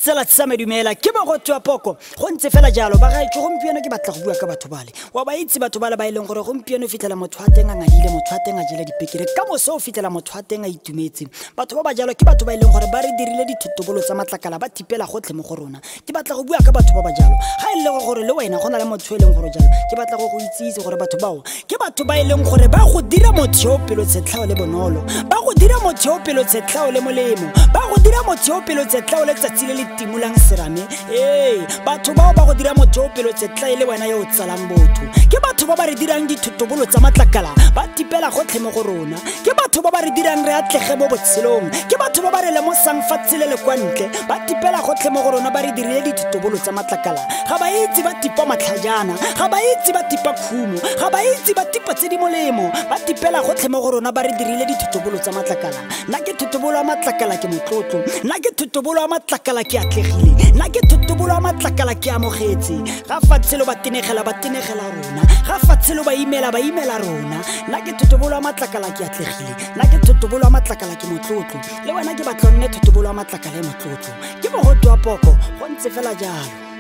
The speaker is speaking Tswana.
Tsela tsa me dumela ke mogote wa poko go ntse fela jalo. Ba gaetsho, gompieno ke batla go bua ka batho bale wa ba itse, batho bale ba e leng gore gompieno o fitlhela motho a teng a ngadile, motho a teng a jele dipekere, ka moso o fitlhela motho a teng a itumetse. Batho ba ba jalo ke batho ba e leng gore ba re dirile dithotobolo tsa matlakala, ba thipela gotlhe mo go rona. Ke batla go bua ka batho ba ba jalo. Ga e le gore le wena go na le motho e leng gore jalo, ke batla go go itsise gore batho bao ke batho ba e leng gore ba go dira motho yo pelo tshetlhao le bonolo, ba go dira motho yo pelo tshetlhao le molemo, ba go dira motho yo pelo tshetlhao le tsatsi le le timolang serame. Ee, batho bao ba go dira motho yo pelo tsetla e le wena yo o tsalang botho. Ke batho ba ba re dirang dithotobolo tsa matlakala, ba tipela gotlhe mo go rona. Ke batho ba ba re dirang re atlege mo botshelong. Ke batho ba ba re lemosang fa tsele le kwa ntle, ba tipela gotlhe mo go rona. Ba re dirile dithotobolo tsa matlakala. Ga ba itse ba tipa matlhajana, ga ba itse ba tipa khumo, ga ba itse ba tipa tse di molemo, ba tipela gotlhe mo go rona. Ba re dirile dithotobolo tsa matlakala. Nna ke thotobolo ya matlakala, ke motlotlo. Nna ke thotobolo ya matlakala, ke atlegile. Nna ke thotobolo ya matlakala, ke amogetse. Ga fatshelo ba tenegela, ba tenegela rona. Ga fatshelo ba imela, ba imela rona. Nna ke thotobolo ya matlakala, ke atlegile. Nna ke thotobolo ya matlakala, ke motlotlo. Le wena ke batla nne thotobolo ya matlakala e motlotlo. Ke mogote wa poko, go ntse fela jalo.